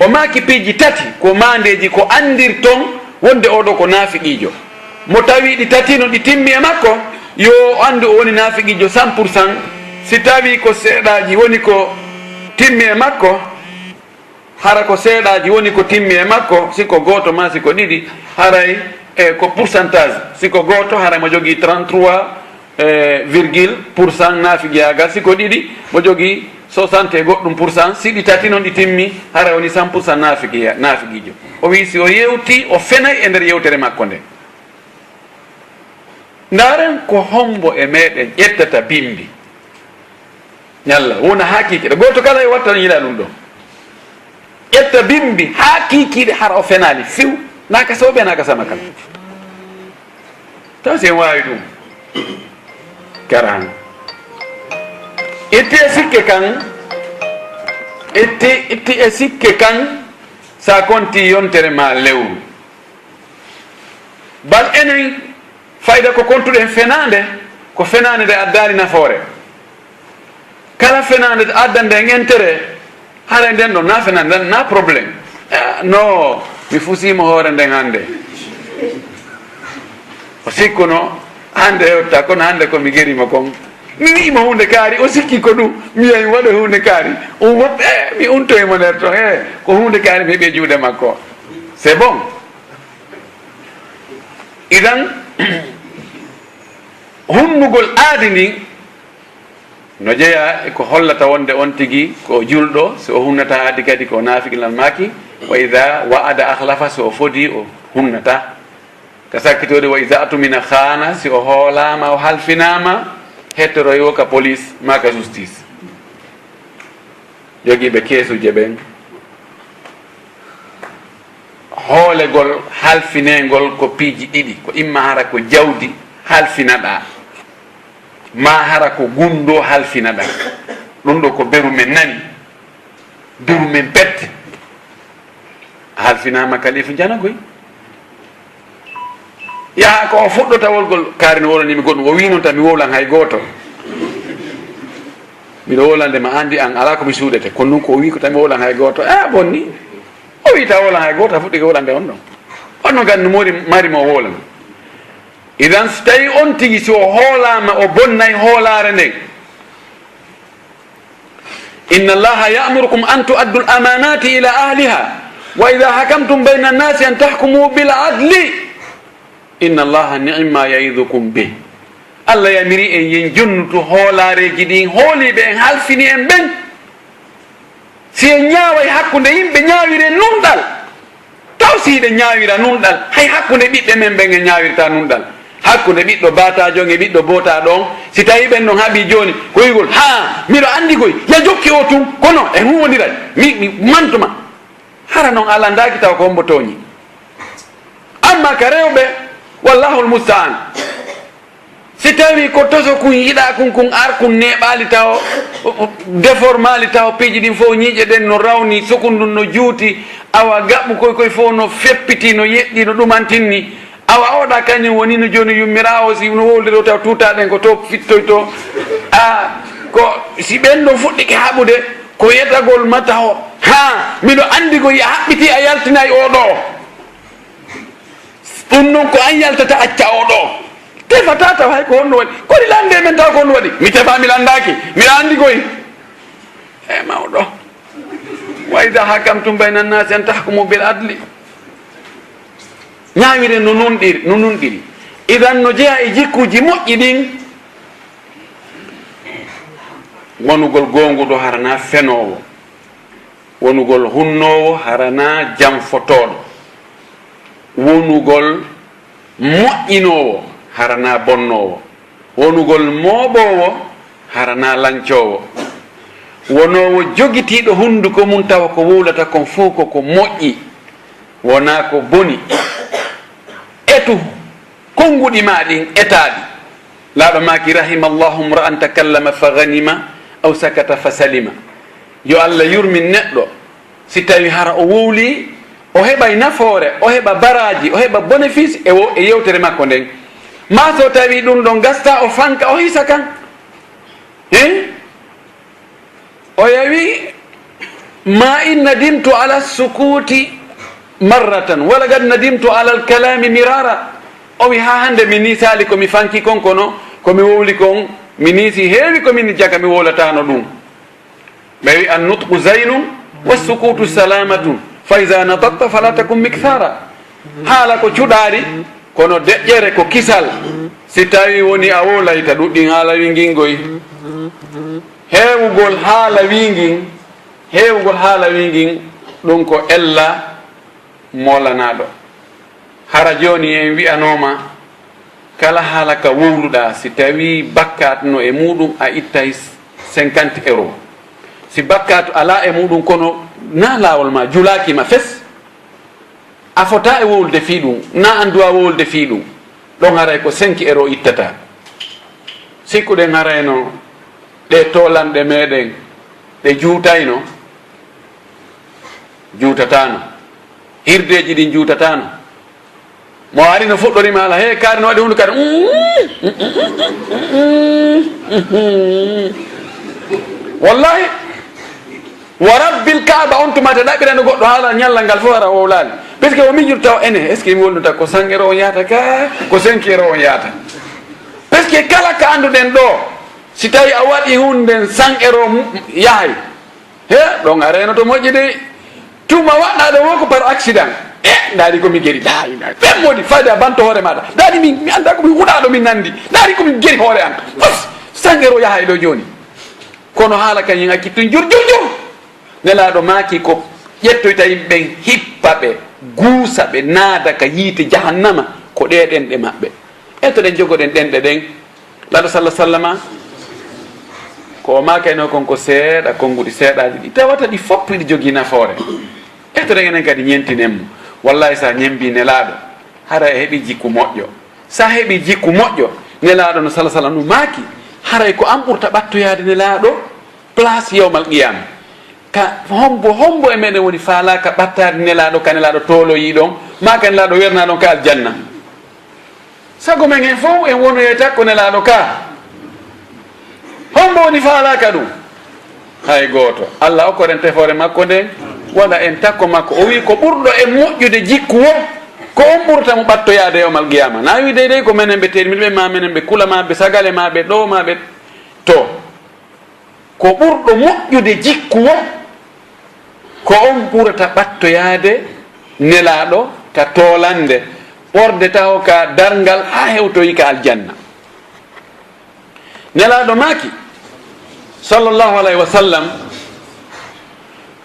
O maaki piiji tati, ko maandeeji ko anndirton wonde oɗo ko naafiqiijo. Mo tawi ɗi tati no ɗi timmi e makko, yo o anndu o woni naafiqiijo cent pour cent. Si tawi ko seeɗaaji woni ko timmi e makko, hara ko seeɗaaji woni ko timmi e makko, si ko gooto ma si ko ɗiɗi, haray e ko pourcentage, si ko gooto, haray mo jogii trente-trois, eh, virgule pour cent naafigiyaagal, si ko ɗiɗi, mo jogii soixante e goɗɗum pour cent, si ɗi tati noon ɗi timmi, haray woni cent pour cent naafigiya-, naafigiijo. O wii si o yewtii, o fenay e nder yewtere makko nde. Ndaaren ko hombo e meɗen ƴettata bimbi. Ñalla, wona haa kiikiiɗe. Gooto kala e watta no yiɗa ɗum ɗo. Ƴetta bimbi haa kiikiiɗe hara o fenaali few. Naaka soobe, naaka sama kala. Taw si en waawi ɗum. Karan. Itti e sikke kan. Itti, itti e sikke kan. Sa konti yontere ma lewru. Bal enen fayda ko kontuɗen fenaande, ko fenaande nde addaali nafoore. Kala fenaande nde addande en intérêt, haray nden ɗon na fenaande, nden na problème. Ah, no, mi fusiima hoore nden hannde. O sikkuno, hannde hewta, kono hannde ko mi gerima kon. Mi wi'imo huunde kaari, o sikki ko ɗum. Mi yahi waɗa huunde kaari. O wo-, eh, mi untoyimo nder ton, eh, ko huunde kaari mi heɓi e juuɗe makko. C'est bon. Idan, hunnugol aadi ndin no jeyaa e ko hollata wonde on tigi ko o julɗo, si o hunnata aadi kadi ko o naafiqi. Lan maaki, wa idha wa'ada akhlafa, si o fodii o hunnata. Ka sakkitooɗi, wa idha atumina khana, si o hoolaama o halfinaama, hettoroy wo ka police maa ka justice. Jogiiɓe keesuuje ɓen, hoolegol halfineengol ko piiji ɗiɗi, ko imma hara ko jawdi halfinaɗaa, maa hara ko gunndoo halfinaɗaa. Ɗum ɗo ko beru men nani, beru men pette. A halfinaama kalifu janagoy. Yaha ko o fuɗɗota wolgol, kaari no wolani mi goɗɗum, o wii noon tan mi wowlan hay gooto. Miɗo wolande ma, anndi an alaa ko mi suuɗete, kono ɗum ko o wii ko tan mi wowlan hay gooto. A bonni. O wii ta wowlan hay gooto, a fuɗɗike wolande on ɗon. On no gannu mori mari mo wowlan. Idan so tawi on tigi si o hoolaama, o bonnay hoolaare nden. Inna Allaha ya'murukum an tu'addu al-amanati ila ahliha wa idha hakamtum bayna an-nasi an tahkumu bil adli. Inna Allaha ni'ma ya'idhukum bih. Allah yamiri en yen jonnutu hoolaareeji ɗin hooliiɓe en halfini en ɓen. Si en ñaaway hakkunde yimɓe, ñaawire nunɗal. Taw si hiɗen ñaawira nunɗal, hay hakkunde ɓiɓɓe men ɓen en ñaawirta nunɗal. Ha hakkunde ɓiɗɗo baataajo e ɓiɗɗo bootaaɗo on, si tawii ɓen ɗon haɓii jooni, ko wi'ugol, "Haa, miɗo anndi koy, ya jokke o tun, kono en huwondiray, mi, mi mantuma." Hara non a lanndaaki taw ko hombo tooñi. Amma ka rewɓe, wallahul musta'an. Si tawii ko toso kun yiɗaa kun, kun ar kun neeɓaali taw, déformaali taw, piiji ɗin fow ñiiƴe ɗen no rawni, sukun ndun no juuti, awa gaɓɓu koy koy fow no feppiti, no yeɗɗi, no ɗumantinni. Awa oɗa kañum woni no jooni yummiraawo, si no wowlde ɗo taw tuutaaɗen ko to fittoyto. A, ko si ɓen ɗon fuɗɗike haɓude, ko yetagol ma taho. Haa, miɗo anndi ko a haɓɓiti a yaltinay o ɗo. Ɗum noon ko an yaltata acca o ɗo. Tefata taw hay ko honno waɗi. Kori lande men taw ko honno waɗi. Mi tefa mi landaaki. Miɗa anndi koy. E mawɗo. Wa idha hakamtum bayna nnaasi an tahkumu bil adli. Ñaawire no nunɗiri, no nunɗiri. Idan no jeyaa e jikkuuji moƴƴi ɗin. Wonugol goonguɗo hara na fenoowo. Wonugol hunnoowo hara na janfotooɗo. Wonugol moƴƴinoowo hara na bonnoowo. Wonugol mooɓoowo hara na lancoowo. Wonoowo jogitiiɗo hunnduko mum tawa ko wowlata kon fow ko ko moƴƴi, wonaa ko boni. Etu konnguɗi maa ɗin etaaɗi. Laaɗo maaki, "Rahima Allahu mra'an takallama fa ghanima, aw sakata fa salima." Yo Allah yurmin neɗɗo, si tawi hara o wowli, o heɓay nafoore, o heɓa baraaji, o heɓa bénéfice e wo-, e yewtere makko nden. Maa so tawi ɗum ɗon gasta, o fanka, o hisa kan. Hein? O yawi, "Ma in nadimtu ala sukuti marratan, wala gad nadimtu ala al kalami mirara." O wi, "Ha hande mi nisali ko mi fanki kon, kono ko mi wowli kon, mi nisi heewi ko min jaka mi wowlatano ɗum." Ɓe wi, "An nutqu zaynun, wa sukutu salamatun, fa iza nataqta fala takun mikthara." Haala ko cuɗaari, kono deƴƴere ko kisal. Si tawi woni a wowlayta ɗuɗɗin haala wi ngin goy. Heewugol haala wii ngin, heewugol haala wii ngin, ɗum ko ella moolanaaɗo. Hara jooni en wi'anooma, kala haala ka wowluɗaa, si tawii bakkaat no e muuɗum, a ittay cinquante euros. Si bakkaatu alaa e muuɗum, kono na laawol ma julaaki ma fes, a fota e wowlude fii ɗum, na an duwa wowlude fii ɗum. Ɗon haray ko cinq euros ittata. Sikkuɗen harayno ɗe toolanɗe meɗen ɗe juutayno, juutatano. Hirdeeji ɗin juutatano. Mo ari no fuɗɗori ma ala, he, kaari no waɗi hunde kadi. Wallahi, wa rabbil Kaaba, on tuma te ɗaɓɓirano goɗɗo haala ñallal ngal fof hara wowlaali. Parce que o miijirta o ene, est-ce que mi wonduta ko cent euros on yahata ka, ko cinq euros on yahata? Parce que kala ka annduɗen ɗo, si tawi a waɗi hunde cent euros mu-, yahay. He, ɗon a renoto moƴƴi de. Tuma waɗɗa ɗo wo ko par accident. E, ndaari ko mi geri. La ilaha. Ɓen modi fayda banto hoore maɗa. Ndaari mi, mi annda ko mi huɗaɗo min nandi. Ndaari ko mi geri hoore an. Fos, cent euros yahay ɗo jooni. Kono haala kan yin acci tun jur, jur, jur. Nelaaɗo maaki ko ƴettoyta yimɓe ɓen, hippa ɓe, guusa ɓe, naada ka yiite jahannama, ko ɗe ɗenɗe maɓɓe. Etoɗen jogoɗen ɗenɗe ɗen. Laaɗo salla sallama, ko o maakayno kon ko seeɗa, konnguɗi seeɗaaji ɗi tawata ɗi fof hiɗi jogii nafoore. Etoɗen enen kadi ñentinen mo. Wallahi, sa ñembi Nelaaɗo, hara e heɓi jikku moƴƴo. Sa heɓi jikku moƴƴo, Nelaaɗo no salla sallam no maaki, haray ko an ɓurta ɓattoyaade Nelaaɗo place yawmal qiyama. Ka hombo, hombo e meɗen woni faalaaka ɓattaade Nelaaɗo, ka Nelaaɗo tooloyi ɗon, maa ka Nelaaɗo wernaa ɗon ka aljanna? Sago men en fof en wonoyay takko Nelaaɗo ka. Hombo woni faalaaka ɗum? Hay gooto. Allah okkoren tefoore makko nden, waɗa en takko makko. O wi ko ɓurɗo en moƴƴude jikku wo, ko on ɓurta mo ɓattoyaade yawmal qiyama. Na wi dey dey ko menen ɓe termini ɓe, ma menen ɓe kula, ma ɓe sagale, ma ɓe ɗo, ma ɓe to. Ko ɓurɗo moƴƴude jikku wo, ko on ɓurata ɓattoyaade Nelaaɗo ka toolannde, ɓorde taho ka darngal haa hewtoyi ka aljanna. Nelaaɗo maaki, sallallahu alayhi wa sallam,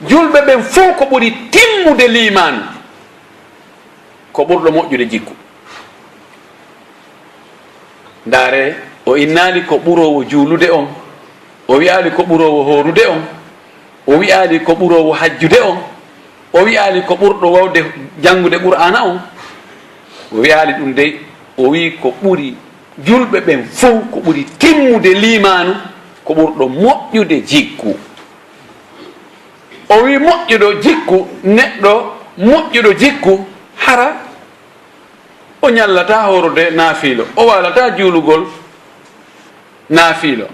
julɓe ɓen fof ko ɓuri timmude liimaan, ko ɓurɗo moƴƴude jikku. Ndaare, o innaali ko ɓuroowo juulude on, o wi'aali ko ɓuroowo hoorude on, o wi'aali ko ɓuroowo hajjude on, o wi'aali ko ɓurɗo waawde janngude Qur'aana on. O wi'aali ɗum dey, o wi'i ko ɓuri julɓe ɓen fow, ko ɓuri timmude liimaanu, ko ɓurɗo moƴƴude jikku. O wi'i moƴƴuɗo jikku, neɗɗo moƴƴuɗo jikku, hara o ñallataa hoorude naafiilo, o waalataa juulugol naafiilo.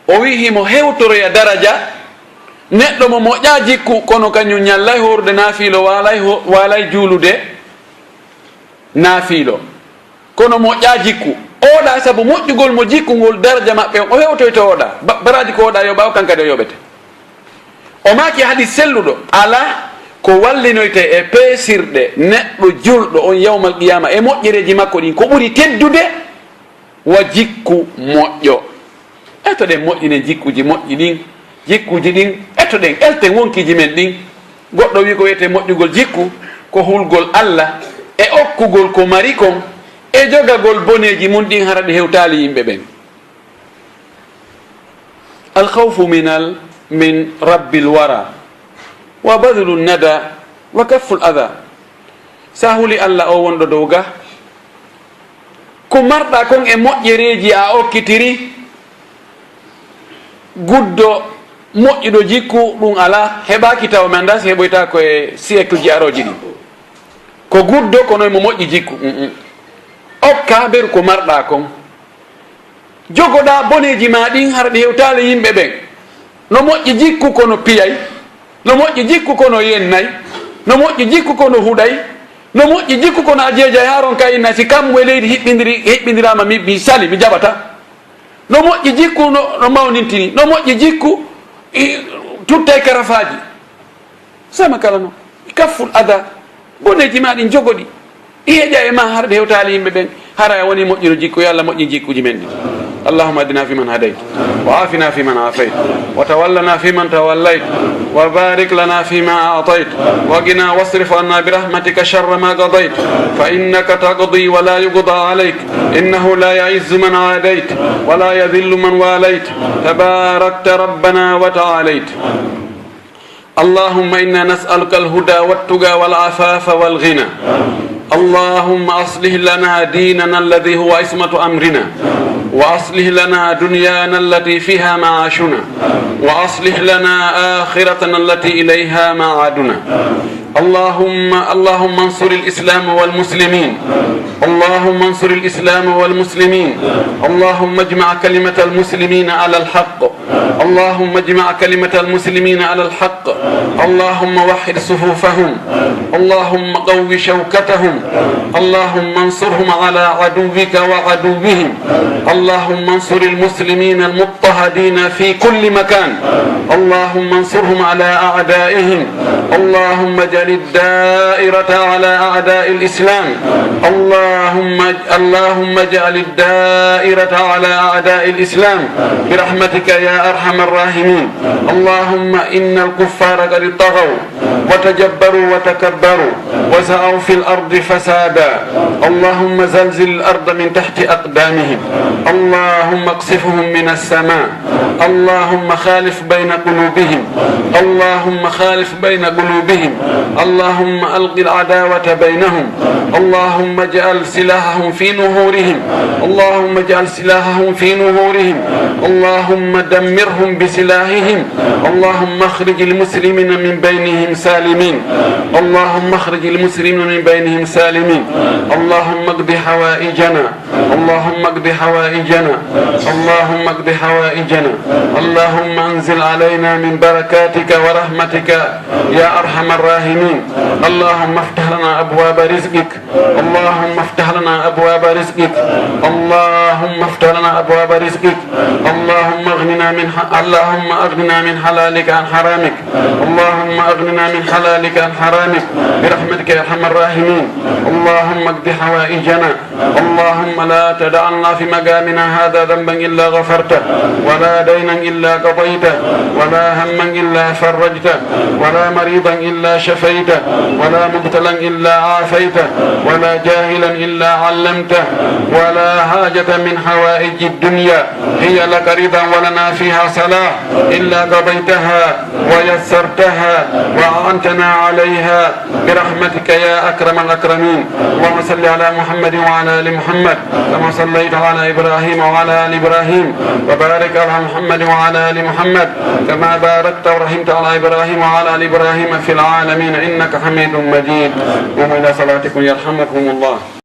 O wi'i himo hewtoroya daraja neɗɗo mo moƴƴaa jikku, kono kañum ñallay hoorude naafiilo, waalay ho-, waalay juulude naafiilo. Kono moƴƴaa jikku. Oɗa sabu moƴƴugol mo jikku ngol, daraja maɓɓe on, o hewtoyto oɗa. Ba-, baraaji ko oɗa yoɓa, o kankadi o yoɓete. O maaki hadis selluɗo, alaa ko wallinoyte e peesirɗe neɗɗo julɗo on yawmal qiyaama e moƴƴereeji makko ɗin, ko ɓuri teddude wa jikku moƴƴo. Etoɗen moƴƴinen jikkuuji moƴƴi ɗin, jikkuuji ɗin, etoɗen, elten wonkiiji men ɗin. Goɗɗo wi'i ko wiyetee moƴƴugol jikku, ko hulgol Alla e okkugol ko mari kon e jogagol boneeji mun ɗin hara ɗi hewtaali yimɓe ɓen. Al khawfu minal, min rabbil wara, wa badlun nada, wa kafful adha. Sa huli Alla o wonɗo dow ga, ko marɗa kon e moƴƴereeji a okkitiri, guddo moƴƴuɗo jikku ɗum alaa, heɓaaki tawa mi anndaa si heɓoyta ko e siècle ji arooji ɗin. Ko guddo kono emo moƴƴi jikku. Mm, mm. Okka beru ko marɗa kon. Jogoɗaa boneeji maa ɗin, hara ɗi hewtaali yimɓe ɓen. No moƴƴi jikku kono piyay, no moƴƴi jikku kono yennay, no moƴƴi jikku kono huɗay, no moƴƴi jikku kono a jeejay haa ronka inna si kammu e leydi hiɓɓindiri-, hiɓɓindiraama mi, mi sali, mi jaɓata. No moƴƴi jikku no, no mawnintini, no moƴƴi jikku i, tuttay karafaaji. Sama kala no. Kafful ada. Boneeji maa ɗin jogoɗi. Ɗi heƴa e maa hara ɗi hewtaali yimɓe ɓen. Hara a woni moƴƴuɗo jikku, yo Allah moƴƴin jikkuuji men ɗin. اللهم اهدنا فيمن هديت، وعافنا فيمن عافيت، وتولنا فيمن توليت، وبارك لنا فيما أعطيت، وقنا واصرف عنا برحمتك شر ما قضيت، فإنك تقضي ولا يقضى عليك، إنه لا يعز من عاديت، ولا يذل من واليت، تباركت ربنا وتعاليت. اللهم إنا نسألك الهدى والتقى والعفاف والغنى. اللهم أصلح لنا ديننا الذي هو عصمة أمرنا، وأصلح لنا دنيانا التي فيها معاشنا، وأصلح لنا آخرتنا التي إليها معادنا. اللهم، اللهم انصر الإسلام والمسلمين. اللهم انصر الإسلام والمسلمين. اللهم اجمع كلمة المسلمين على الحق. اللهم اجمع كلمة المسلمين على الحق. اللهم وحد صفوفهم. اللهم قو شوكتهم. اللهم انصرهم على عدوك وعدوهم. اللهم انصر المسلمين المضطهدين في كل مكان. اللهم انصرهم على أعدائهم. اللهم اجعل الدائرة على أعداء الإسلام. اللهم، اللهم اجعل الدائرة على أعداء الإسلام برحمتك يا أرحم الراحمين. اللهم إن الكفار قد طغوا وتجبروا وتكبروا وسعوا في الأرض فسادا. اللهم زلزل الأرض من تحت أقدامهم. اللهم اقصفهم من السماء. اللهم خالف بين قلوبهم. اللهم خالف بين قلوبهم. اللهم ألق العداوة بينهم. اللهم اجعل سلاحهم في نحورهم. اللهم اجعل سلاحهم في نحورهم. اللهم دمرهم بسلاحهم. اللهم اخرج المسلمين من بينهم سالمين. اللهم اخرج المسلمين من بينهم سالمين. اللهم اقض حوائجنا. اللهم اقض حوائجنا. اللهم اقض حوائجنا. اللهم انزل علينا من بركاتك ورحمتك يا أرحم الراحمين. اللهم افتح لنا أبواب رزقك. اللهم افتح لنا أبواب رزقك. اللهم لنا أبواب رزقك. اللهم أغننا من ح-، اللهم أغننا من حلالك عن حرامك. اللهم أغننا من حلالك عن حرامك برحمتك يا أرحم الراحمين. اللهم اقض حوائجنا. اللهم لا تدع لنا في مقامنا هذا ذنبا إلا غفرته، ولا دينا إلا قضيته، ولا هما إلا فرجته، ولا مريضا إلا شفيته، ولا مبتلا إلا عافيته، ولا جاهلا إلا علمته، ولا حاجة من حوائج الدنيا هي لك رضا ولنا فيها صلاح إلا قضيتها ويسرتها وأعنتنا عليها برحمتك يا أكرم الأكرمين. اللهم صل على محمد وعلى آل محمد كما صليت على إبراهيم وعلى آل إبراهيم، وبارك على محمد وعلى آل محمد كما باركت ورحمت على إبراهيم وعلى آل إبراهيم في العالمين إنك حميد مجيد. قوموا إلى صلاتكم يرحمكم الله.